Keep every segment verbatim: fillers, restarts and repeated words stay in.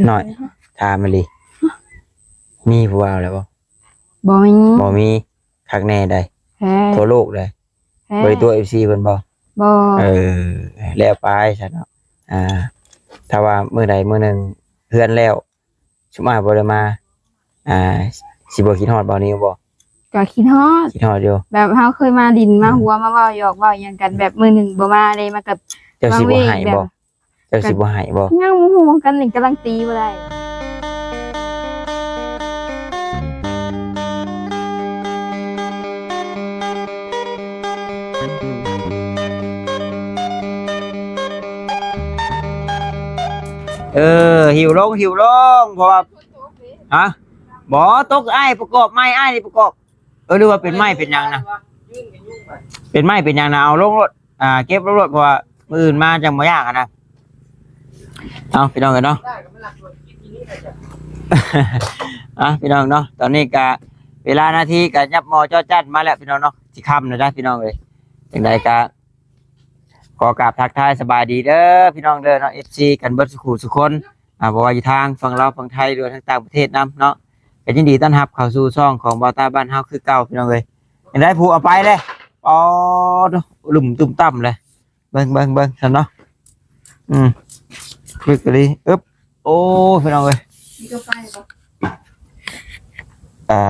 น้อย ถามมาลี มีผู้บ่าวแล้วบ่ บ่มี บ่มี คักแน่ใด แท้ ทั่วโลกเลย แท้ บ่ได้ตัว เอฟซี เพิ่นบ่ บ่ เออ แล้วไปซะเนาะ อ่า ถ้าว่ามื้อใดมื้อหนึ่งเฮือนแล้ว ซุมอ้ายบ่ได้มา อ่า สิบ่คิดฮอดบ่าวนิวบ่ ก็คิดฮอด คิดฮอดอยู่ แบบเฮาเคยมาดินมาหัวมาเว้าหยอกเว้าหยังกัน แบบมื้อหนึ่งบ่มาเลย มันก็ เจ้าสิบ่ให้บ่ วังเวงแบบ เจ้าสิบ่ให้บ่ ยังบ่ฮู้กันนี่ กำลังตีบ่ได้ เออ หิวลง หิวลง เพราะว่า ฮะ บ่ ตกอ้ายประกอบไม้ อ้ายนี่ประกอบ เออ หรือว่าเป็นไม้เป็นหยังนะ เป็นไม้เป็นหยังนะ เอาลงรถ อ่า เก็บลงรถ เพราะว่ามื้ออื่นมาจังบ่ยากอะนะ เอาพี่น้องเอ้ยเนาะ อ่ะพี่น้องเนาะ ตอนนี้ก็เวลานาทีก็ยับหม้อจอดจัดมาแล้วพี่น้องเนาะ สิค่ำแล้วนะพี่น้องเอ้ย จังใดก็ขอกราบทักทายสบายดีเด้อพี่น้องเด้อเนาะ เอฟซี กันเบิดสุขุสุคน อ่า บ่ว่าอยู่ทางฝั่งลาวฝั่งไทย หรือว่าทางต่างประเทศนำเนาะ ก็ยินดีต้อนรับเข้าสู่ช่องของบ่าวตาบ้านเฮาคือเก่าพี่น้องเอ้ย จังใดผู้เอาไปเลย อ๋อ ลุ่มตุ้มต่ำเลย เบิ่ง เบิ่ง เบิ่ง ซั่นเนาะ อืม ลึกอีหลี อึ๊บ โอ้ พี่น้องเอ้ย มีกาแฟบ่ อ่า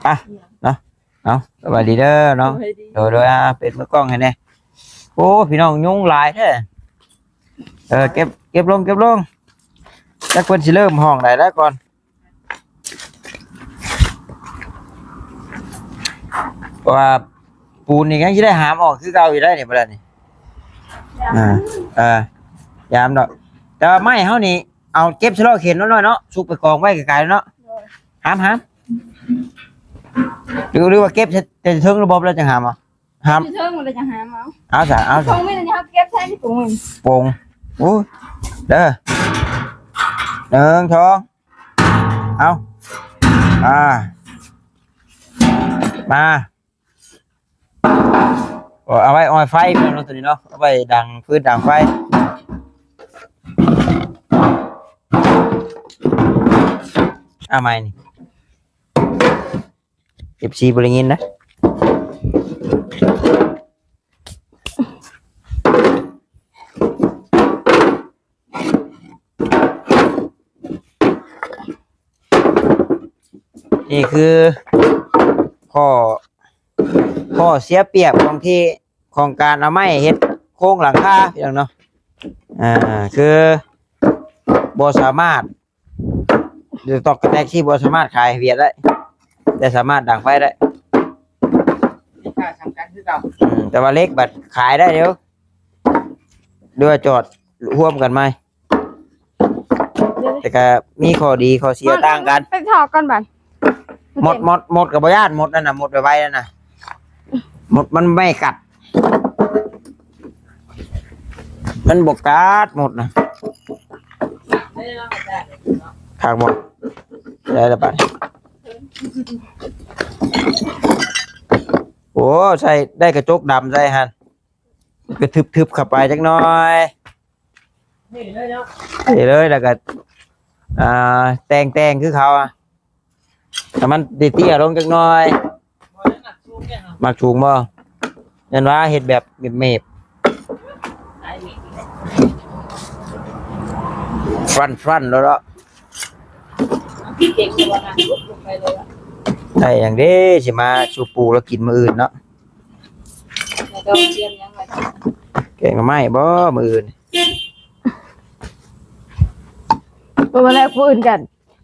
อ่ะ เนาะ เอา สบายดีเด้อเนาะ สบายดี โดย โดย อ่า เป็นมือกล้องให้แน่ โอ้ พี่น้อง ยุงหลายแท้ เออ เก็บ เก็บลง เก็บลง จักเพิ่นสิเริ่มห้องใดแล้วก่อน เพราะว่าปูนนี่ยังสิได้หามออกคือเก่าอยู่ได้นี่ บ่ได้นี่ อ่า อ่า ยามดอก แต่ว่าไม้เฮานี่ เอาเก็บสะเลาะเข็นน้อยๆเนาะ สุกไปกองไว้ไกลๆเนาะ โดย หาม หาม หรือ หรือว่าเก็บแต่เทิงระบบแล้วจังหามเอา หาม อยู่เทิงมันเลยจังหามเอา เอาซะ เอาซะ ของมีแต่นี่เฮาเก็บใส่นี่ถุงมัน ปง โอ้ย เด้อ หนึ่ง สอง เอา อ่า มา เอาไว้ออยไฟเนาะ ตัวนี้เนาะ เอาไว้ดังฟืนดังไฟ เอาใหม่นี่ เอฟซี บ่ได้ยินนะ นี่คือข้อ ข้อเสียเปรียบของที่ ของการเอาไม้เฮ็ดโครงหลังคาพี่น้องเนาะ อ่า คือบ่สามารถ หรือตอกกระแตกที่บ่สามารถขายเวียดได้ แต่สามารถดังไฟได้ ค่าสำคัญคือเก่า อืม แต่ว่าเหล็กบัดขายได้เด้อ หรือว่าจอดร่วมกันไหม แต่ก็มีข้อดีข้อเสียต่างกัน ไปถอกก่อนบัด หมด หมด หมดก็บ่ย่าน หมดนั่นน่ะ หมดไวๆนั่นน่ะ หมดมันไม่กัด มันบ่กัดหมดน่ะ คักบ่ ได้ละบัด โอ้ ใส่ได้กระจกดำใส่หั่น ก็ทึบๆเข้าไปจักหน่อย เห็นเลยเนาะ เห็นเลย แล้วก็ อ่า แต่งๆคือเขาอะ ให้มันเตี้ยๆลงจักหน่อย บ่ได้หนักสูงเนี่ยครับ มักสูงบ่ ยันว่าเฮ็ดแบบเมบๆ ฟันฟันแล้วเนาะ พี่เก่งตัวนะลุกลงไปเลยอะ ได้อย่างเด้ สิมาสู่ปู่แล้วกินมื้ออื่นเนาะ แล้วก็เตรียมยังไง แกงหน่อไม้บ่มื้ออื่น บ่มาแล้วผู้อื่นกัน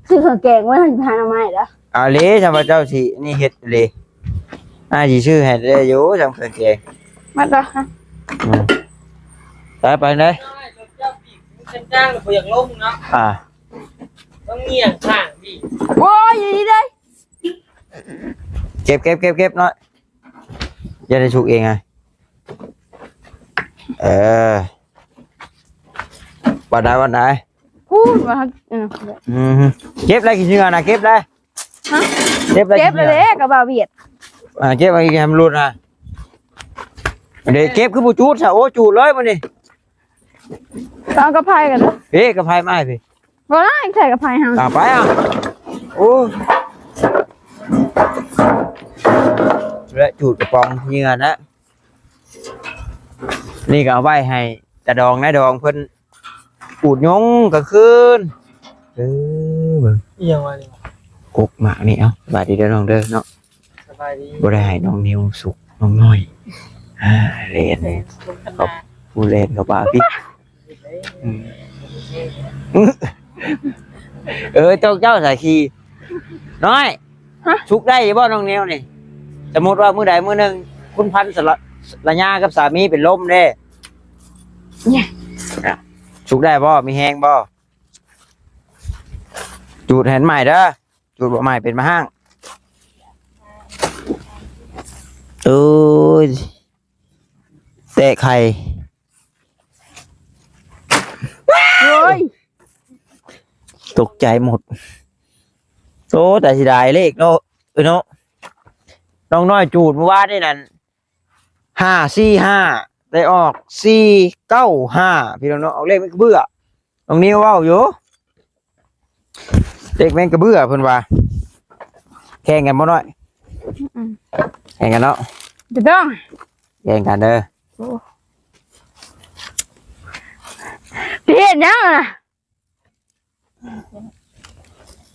ซื้อเครื่องแกงไว้ให้ทานเอาไม้เด้อ เอาเลย ถ้าว่าเจ้าสินี่เฮ็ดเลย อ้ายสิซื้อให้ได้อยู่ ทำเครื่องแกง มาต่อฮะ อืม ไป ไปไหน เจ้าปีกมันจ้างหรือบ่อยากลงเนาะ อ่า ต้องเงี่ยงข้างพี่ โอ้ย อยู่นี่เลย เก็บ เก็บ เก็บ เก็บหน่อย อย่าได้สุกเองไง เออ วันไหน วันไหน พูดมา เออ อืม เก็บอะไรกินเนื้อนะ เก็บอะไร ฮะ เก็บอะไร เก็บ กิน เนื้อ เลยกระบะเบียด อ่า เก็บอะไรกินให้มันหลุดนะ เดี๋ยวเก็บคือผู้จูดซะ โอ้ จูดเลยมันนี่ ต้องกระไพกันนะ เฮ้ย กระไพมาให้พี่ บ่ได้ใส่กับไผเฮา เอาไปอ่ะ โอ้ และจูดกระป๋องเหยื่อนะ นี่ก็เอาไว้ให้ตาดองนายดองเพิ่นปูดยงกลางคืน เออ เบิ่ง อีหยังวะนี่ กกหมากนี่ เอ้า สบายดีเด้อน้องเด้อเนาะ สบายดี บ่ได้ให้น้องนิวสุก น้องน้อย อ่าเล่น สมขนาด ผู้เล่นเขาบ้าพี่ อืม เออ เจ้า เจ้าสาคี น้อย ฮะ สุกได้บ่น้องนิวนี่ สมมุติว่ามื้อใดมื้อหนึ่ง คุณพันธุ์สระ ระยากับสามีเป็นลมเด้ เนี่ย สุกได้บ่ มีแฮงบ่ จูดแหนใหม่เด้อ จูดบ่ใหม่เป็นมาห้าง เอ้ย แตะไข่ โอ้ย ตกใจหมด โอ้ แต่เสียดายเลขเนาะ เอ้ยเนาะ น้องน้อยจูดเมื่อวานนี่นั่น ห้าสี่ห้า ได้ออก สี่เก้าห้า พี่น้องเนาะ ออกเลขแมงกระเบื้อ น้องนิวเว้าอยู่ เลขแมงกระเบื้อเพิ่นว่า แข่งกันบ่น้อย อืม แข่งกันเนาะ จะต้อง แข่งกันเด้อ สิเฮ็ดหยังอะ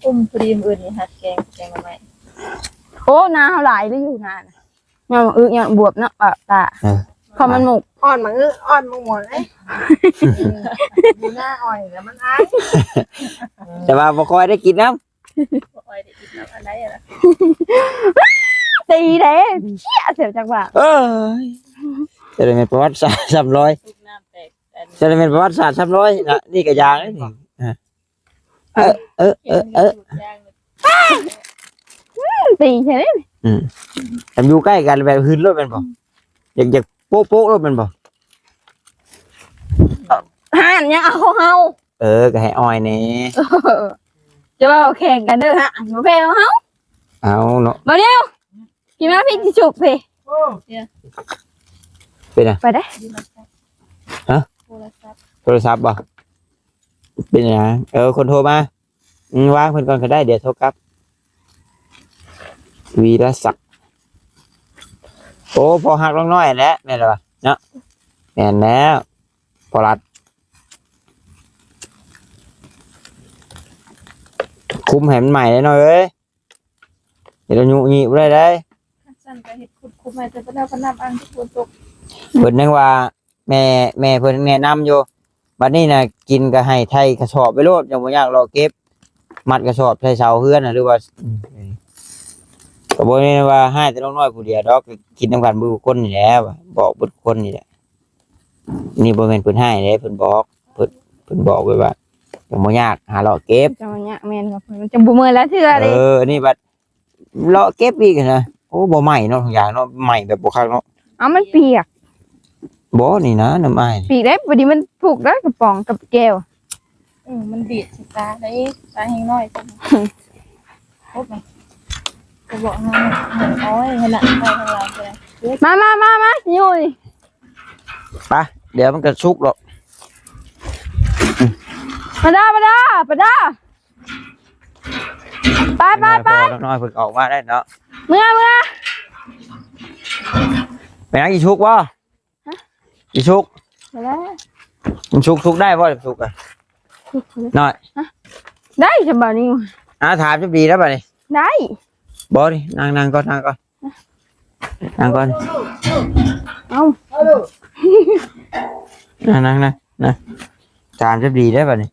อุ้มพอดีมื้ออื่นนี่หัดแกงแกงมาใหม่ โอ้ นาเฮาหลายเลยอยู่นานยอมอึยอมบวบเนาะปะตา เออ พอมันหมก อ่อนมาเอออ่อนมาหมดเลยดูหน้าอ่อยแล้วมันอาย แต่ว่าบ่ค่อยได้กินน้ำ บ่ค่อยได้กินน้ำอันใดอะล่ะ ตีเด้เชี่ยเสียจังหวะ เอ้ย จะได้เป็นประวัติศาสตร์ซ้ำรอย ลูกน้ำแตกอัน จะได้เป็นประวัติศาสตร์ซ้ำรอยนะ นี่ก็ยางนี่ เออ เออ เออ เออ ย่าง ตีใช่ไหม อืมแต่อยู่ใกล้กันแบบหืนรถเป็นบ่อยากอยากโป๊ะโป๊ะรถเป็นบ่ ห่านยังเอาของเฮา เออ ก็ให้อ้อยแหน่ จะว่าแข่งกันเด้อฮะบ่แพ้ของเฮา เอาเนาะ บ่เดียวพี่มาพี่สิชุบพี่ เป็นไง ไปได้ โทรศัพท์ โทรศัพท์บ่เป็นไงเออ คนโทรมา อืมวางเพิ่นก่อนก็ได้ เดี๋ยวโทรกลับ วีรศักดิ์ โอ้ พอหักลงน้อยแล้วแม่นแล้ววะเนาะ แม่นแล้ว พอรัด คุมให้มันใหม่เลยเนาะเอ้ย เดี๋ยวเราหยุหยิบได้ได้ สั่นก็เฮ็ดขุดคุมให้แต่บ่ได้พนับอังที่ฝนตก เพิ่นนึกว่า แม่ แม่เพิ่นแนะนำอยู่ บัดนี้น่ะ กินก็ให้ไถ่กระสอบไปโลด ยังบ่อยากเลาะเก็บ มัดกระสอบใส่เสาเฮือนน่ะ หรือว่า อืม ก็บ่แม่นว่าให้แต่น้องน้อยผู้เดียวดอก กินนำกันเบิดคนนี่แหละ บอกเบิดคนนี่แหละ นี่บ่แม่นเพิ่นให้เด้ เพิ่นบอก เพิ่น เพิ่นบอกไว้ว่า ยังบ่อยากหาเลาะเก็บ จังหวะเนี้ยแม่นครับมันจะบ่เมื่อยแล้วเทื่อ เอ เลย อ นี่บัดเลาะเก็บอีกนะ โอ้ บ่ใหม่เนาะ ทุกอย่างเนาะ ใหม่แบบบ่คักเนาะ เอามันเปียก บ่นี่นะ น้ำอ้าย เปียกได้พอดีมันผูกได้กระป๋องกับแก้ว เออมันดีดสิตาได้ตาแฮงน้อยจังครบไหมก็บอกให้มันอ้อยขนาดไปทางหลังเลย มามามามาอยู่นี่ ไป เดี๋ยวมันก็สุกหรอก มาด้ามาด้ามาด้าไปไปไป พ่อน้อยเพิ่นออกมาได้เนาะ เมื่อเมื่อ ไปนั่งอีชุกบ่อีชุก มาแล้ว มันชุกชุกได้บ่ชุกอ่ะน้อย ได้ฉบับนี้ อ่าถามจะดีแล้วบัดนี้ ได้ บ่นี่นั่งนั่งก่อนนั่งก่อนนั่งก่อน เอา นั่งนั่งนั่งนั่งถามจะดีได้บัดนี้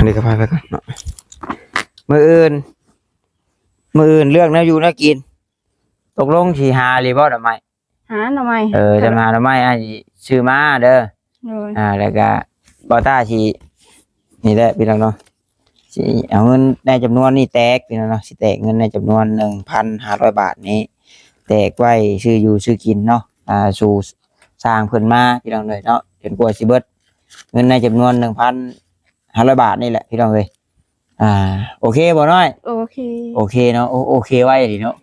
นี่ก็พาไปก่อนเนาะมื้ออื่น มื้ออื่นเลือกแนวอยู่แนวกิน ตกลงสิหาหรือบ่ดอกไม้ หาหน่อไม้ เออจะมาหน่อไม้อ้ายซื้อมาเด้อ โดย อ่า แล้วก็บ่าวต้าสินี่แหละพี่น้องเนาะสิเอาเงินในจำนวนนี้แตกพี่น้องเนาะสิแตกเงินในจำนวนหนึ่งพันห้าร้อยบาทนี้ แตกไว้ซื้ออยู่ซื้อกินเนาะ อ่า สู่สร้างเพิ่นมาพี่น้องเลยเนาะ จนกว่าสิเบิด เงินในจำนวนหนึ่งพันห้าร้อยบาทนี่แหละพี่น้องเลย อ่า โอเคบ่น้อย โอเค โอเคเนาะ โอ โอเคไว้ดีเนาะ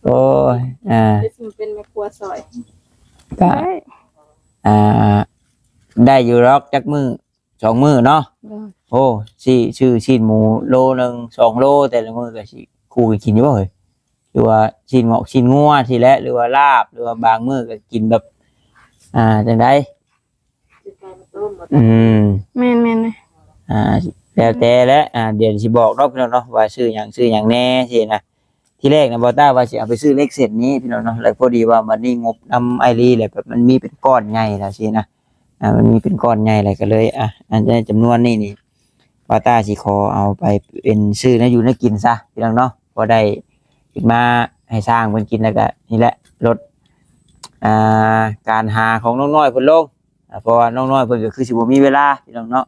โอ้ย อ่า ไปสู่เป็นแม่ครัวซอย ก็ ได้ อ่า ได้อยู่ดอกจักมื้อสองมื้อเนาะ โดย โอ้ สิซื้อชิ้นหมูโลหนึ่งสองโล แต่ละมื้อก็สิคู่กันกินอยู่บ่เฮ้ย หรือว่าชิ้นงอกชิ้นงัวสิแหละ หรือว่าลาบ หรือว่าบางมื้อก็กินแบบ อ่า จั่งใด อืม แม่นๆ อ่า แล้วแต่แหละ อ่า เดี๋ยวสิบอกเนาะพี่น้องเนาะ ว่าซื้อหยังซื้อหยังแหน่ซี้นะ ทีแรกนะ บ่าวต้าว่าสิเอาไปซื้อเหล็กเส้นนี้พี่น้องเนาะ แล้วพอดีว่าบัดนี้งบนำอ้ายลีแหละ แบบมันมีเป็นก้อนใหญ่แล้วซี้นะ อ่า มันมีเป็นก้อนใหญ่แล้วก็เลย อ่ะ อันจำนวนนี้นี่ บ่าวต้าสิขอเอาไปเป็นซื้อแนวอยู่แนวกินซะพี่น้องเนาะ พอได้มาให้ช่างเพิ่นกินแล้วก็นี่แหละ ลด อ่า การหาของน้องน้อยเพิ่นลง อ่า เพราะว่าน้องน้อยเพิ่นก็คือสิบ่มีเวลาพี่น้องเนาะ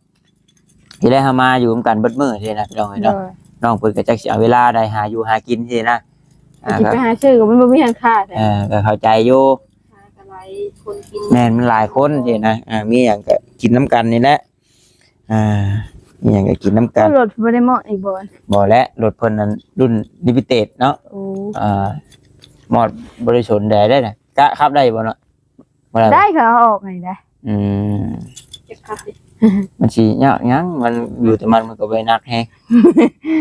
ทีแรกเฮามาอยู่นำกันเบิดมื้อซี้นะพี่น้องเอ้ยเนาะ โดย น้องเพิ่นก็จักสิเอาเวลาใดหาอยู่หากินซี้นะ อ่า สิไปหาซื้อก็มันบ่มีร้านค้าแท้ เออ ก็เข้าใจอยู่ หาก็หลายคนกิน แม่น มันหลายคนซี้นะ อ่า มีหยังก็กินนำกันนี่แหละ อ่า มีหยังก็กินนำกัน รถบ่ได้เหมาะอีกบ่ บ่แหละ รถเพิ่นนั้นรุ่นลิมิเต็ดเนาะ โอ้ อ่า มอดบ่ได้สนใดได้นะ กะขับได้บ่เนาะ บ่ได้บ่ ได้ เขาเอาออกให้ได้ อืม เก็บขับดิ มันสิยากหยัง มันอยู่แต่มัน มันก็บ่ได้หนักแฮง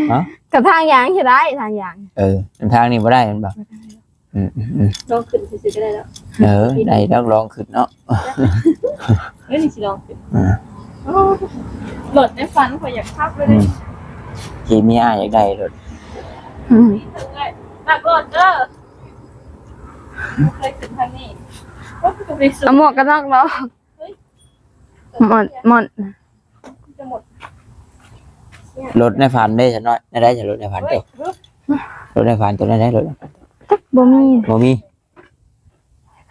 เนาะ กับทางยางสิได้ ทางยาง เออ ทางนี้บ่ได้แม่นบ่ อืม อืม อืม ลองขึ้นซื่อๆก็ได้แล้ว เออ ได้ดอก ลองขึ้นเนาะ เอ้ย นี่สิลองขึ้น อ่า โอ้ รถในฝันข้อยอยากขับเลย อืม ที่มีอ้ายอยากได้รถ อืม หนักรถเด้อ บ่เคยขึ้นทางนี้ รถก็ไปสูง เอาหมวกกันน็อกเนาะ เฮ้ย หมด หมด จะหมด รถในฝันเด้ฉันน้อย ได้ได้ฉันรถในฝันเจ้า เฮ้ย รถในฝันตัวนั้นได้รถ จักบ่มี บ่มี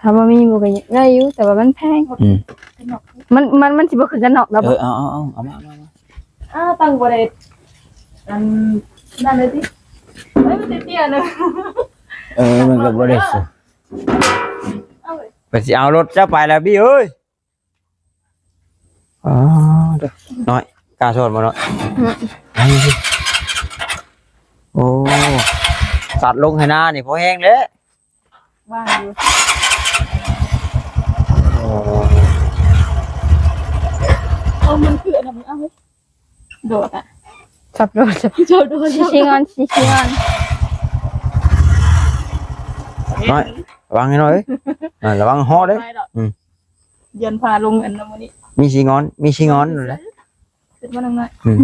ถ้าบ่มีบ่ก็ได้อยู่ แต่ว่ามันแพง อืม มัน มัน มันสิบ่คือกันน็อกแล้ว เอ บ่ อ เอา เอา เอา เอามา เอามา เอามา อ้าว ตั้งบ่ได้ อัน นั่นเลยติ เฮ้ย มันเตี้ยๆเลย เออ มันก็บ่ได้สิ เอาเว้ย ไปสิเอารถเจ้าไปแล้วบี้เอ้ย อ๋อ เด้อ น้อย กล้าสอนบ่น้อย อืม ไปสิ โอ้ สัตว์ลงให้หน้านี่พอแห้งแล้ว ว่างอยู่ โอ้ เอามันคืออันนั้น เอาเว้ย โดดอะ จับโดด จับโดด ชิชิงอน ชิชิงอน น้อย ระวังให้น้อยเอ้ย อ่า ระวังฮอเด้อ ไม่หรอก อืม เดือนพาลงอันนั้นมื้อนี้ มีชิงอน มีชิงอนอยู่แล้ว ขึ้นมาหน่อย อืม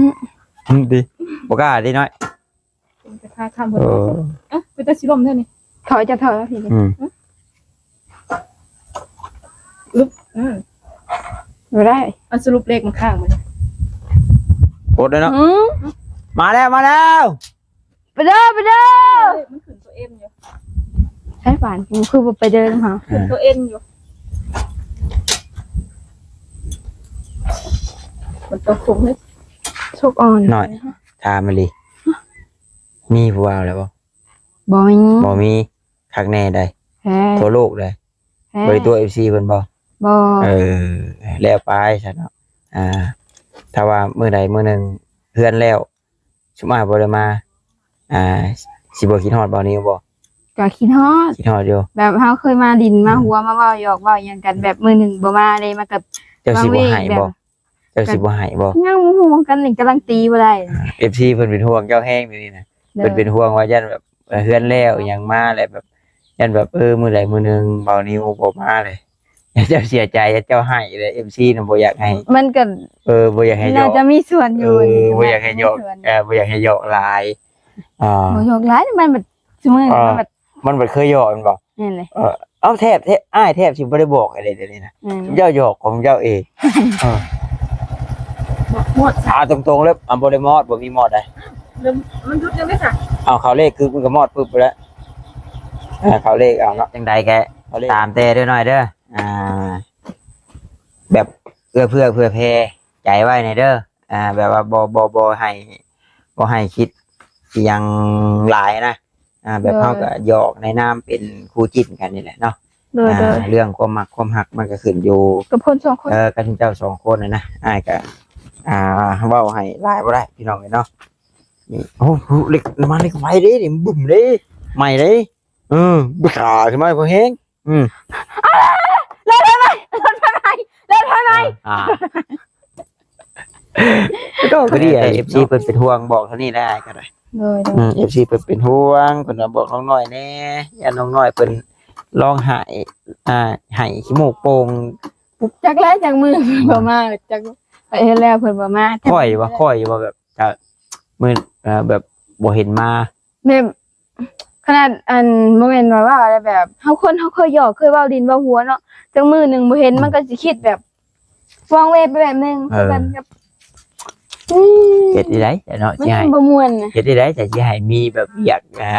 อืม ดี บ่กล้าดีน้อย เป็นกระทะข้ามบน เออ เอ้า เป็นตาสีลมแท้นี่ ถอย จะถอยแล้วพี่ อืม อึ๊บ อืม บ่ได้ อันสรุปเลขมันข้างมัน กดเลยเนาะ อืม มาแล้ว มาแล้ว ไปเด้อ ไปเด้อ เฮ้ย มันขึ้นตัวเอ็มอยู่ ใช่ป่าน กูคือบ่ไปเดินหา ขึ้นตัวเอ็นอยู่ มันตัวคงเลย โชคอ่อน น้อย ถามมาลี มีผู้บ่าวแล้วบ่ บ่มี บ่มี คักแน่ใด แท้ ทั่วโลกใด แท้ บ่ได้ตัว เอฟซี เพิ่นบ่ บ่ เออ แล้วไปซะเนาะ อ่า ถ้าว่ามื้อใดมื้อหนึ่งเฮือนแล้ว ซุมอ้ายบ่ได้มา อ่า สิบ่คิดฮอดบ่าวนิวบ่ ก็คิดฮอด คิดฮอดอยู่ แบบเฮาเคยมาดินมาหัวมาเว้าหยอกเว้าหยังกัน แบบมื้อหนึ่งบ่มาเลย มากับ เจ้าสิบ่ให้บ่ วางเวงแบบ เจ้าสิบ่ให้บ่ ยังบ่ฮู้กันนี่ กำลังตีบ่ได้ อ่า เอฟซี เพิ่นเป็นห่วงเจ้าแฮงเดี๋ยวนี้นะ โดย เพิ่นเป็นห่วงว่าย่านแบบ เอ่อ เฮือนแล้วอิหยังมาแล้วแบบ ย่านแบบ เออ มื้อใดมื้อหนึ่งบ่าวนิวบ่มาเลย เจ้าเสียใจ เจ้าให้เลย เอฟซี น่ะบ่อยากให้ มันก็ เออ บ่อยากให้หยอก น่าจะมีส่วนอยู่ เออ นี่ บ่อยากให้หยอก น่าจะมีส่วน เออ บ่อยากให้หยอกหลาย อ่า บ่หยอกหลาย มันแบบ ซุมื้อนี้ อ่า มันแบบ มันแบบเคยหยอกแม่นบ่ นั่นแหละ เออ เอาแทบ แทบ อ้ายแทบสิบ่ได้บอกอะไรเลยนะ อืม เจ้าหยอกของเจ้าเอง เออ หมด อ่า ตรงๆเลย อ่ะ บ่ได้มอด บ่มีมอดใด เริ่ม มันหยุดยังไม่สั่ง เอาเข้าเลขคือมันก็มอดปึ๊บไปแล้ว อ่า เข้าเลขเอาเนาะ จังใดแก เข้าเลข ตามแต่เด้อน้อยเด้อ อ่า แบบเอื้อเฟื้อเผื่อแผ่ใจไว้หน่อยเด้อ อ่า แบบว่าบ่ บ่ บ่ให้ บ่ให้คิดอิหยังหลายนะ อ่า แบบ โดย เฮาก็หยอกในนามเป็นคู่จิ้นกันนี่แหละเนาะ โดย อ่า โดย เรื่องความมักความฮักมันก็ขึ้นอยู่ กับคนสองคน เออ กับเจ้าสองคนน่ะนะ อ้ายก็ อ่า เว้าให้หลายบ่ได้พี่น้องเอ้ยเนาะ นี่ โอ้โห เหล็ก น้ำมันเหล็กไฟเด้นี่ บึ้มเด้ ไหม้เด้ เออ บึ้มขาขึ้นมาพอแฮง อืม รถไฟไหม้ รถไฟไหม้ อ่า ก็ดีอะ เอฟซี เพิ่นเป็นห่วง บอกเท่านี้ได้ก็ได้ โดย โดย อืม เอฟซี เพิ่นเป็นห่วง เพิ่นว่าบอกน้องน้อยแหน่ ย่านน้องน้อยเพิ่นร้องไห้ อ่า ไห้ขี้มูกโป่ง จักแล้วจักมื้อเพิ่นบ่มา จักไปเฮ็ดแล้วเพิ่นบ่มา ค่อยว่า ค่อยว่าแบบ จะ มื้อ เอ่อ แบบบ่เห็นมา แบบ ขนาดอัน บ่แม่นว่า ว่าอะไร แบบ เฮาคน เฮาเคยหยอก เคยเว้าหลิ้นเว้าหัวเนาะ จักมื้อหนึ่งบ่เห็น อืม มันก็สิคิดแบบ วางเวไปแบบหนึ่ง เออ คือกันกับ อืม เฮ็ดได้ได๋เนาะ มัน สิให้ บ่ม่วนนะ เฮ็ดได้ได๋ แต่สิให้มีแบบอยาก อ่า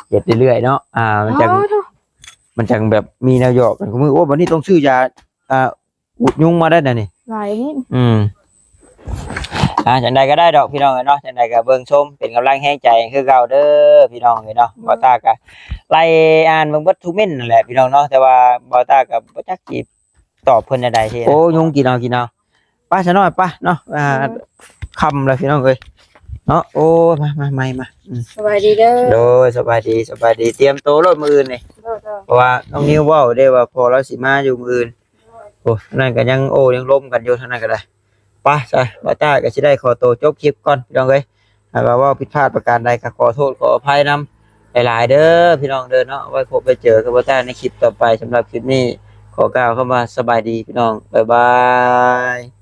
เฮ็ดเรื่อยๆเนาะ อ่า มันจัง อ๋อ โถ่ มันจังแบบมีแนวหยอกกัน มื้อ โอ้ บัดนี้ต้องซื้อยา อ่า อุดยุงมาได้นะนี่ หลายนี่ อืม อ่า จังใดก็ได้ดอกพี่น้องเนาะ จังใดก็เบิ่งชม เป็นกำลังแรงใจคือเก่าเด้อพี่น้องเอ้ยเนาะ บ่าวต้าก็ไล่อ่านเบิ่งเบิดทุกเม้นต์นั่นแหละพี่น้องเนาะ แต่ว่าบ่าวต้าก็บ่จักสิ ตอบเพิ่นจั่งใด๋สิ โอ้ ยุงกินเอา กินเอา ไปซะหน่อย ไปเนาะ อ่า เออ ค่ำแล้วพี่น้องเอ้ย เนาะ โอ้ มา มา มา มา อืม สบายดีเด้อ โดย สบายดี สบายดี เตรียมตัวโลดมื้ออื่นนี่ โดย โดย เพราะว่าน้องนิวเว้าเด้ว่าพ่อเราสิมาอยู่มื้ออื่น โอ้ นั่นก็ยัง โอ้ ยังลมกันอยู่ทางนั้นก็ได้ ไปซะ บ่าวต้าก็สิได้ขอตัวจบคลิปก่อนพี่น้องเอ้ย หากว่าเว้าผิดพลาดประการใดก็ขอโทษขออภัยนำหลายๆเด้อพี่น้องเด้อเนาะ ไว้พบไว้เจอกับบ่าวต้าในคลิปต่อไป สำหรับคลิปนี้ขอกล่าวคำว่าสบายดีพี่น้อง บ๊ายบาย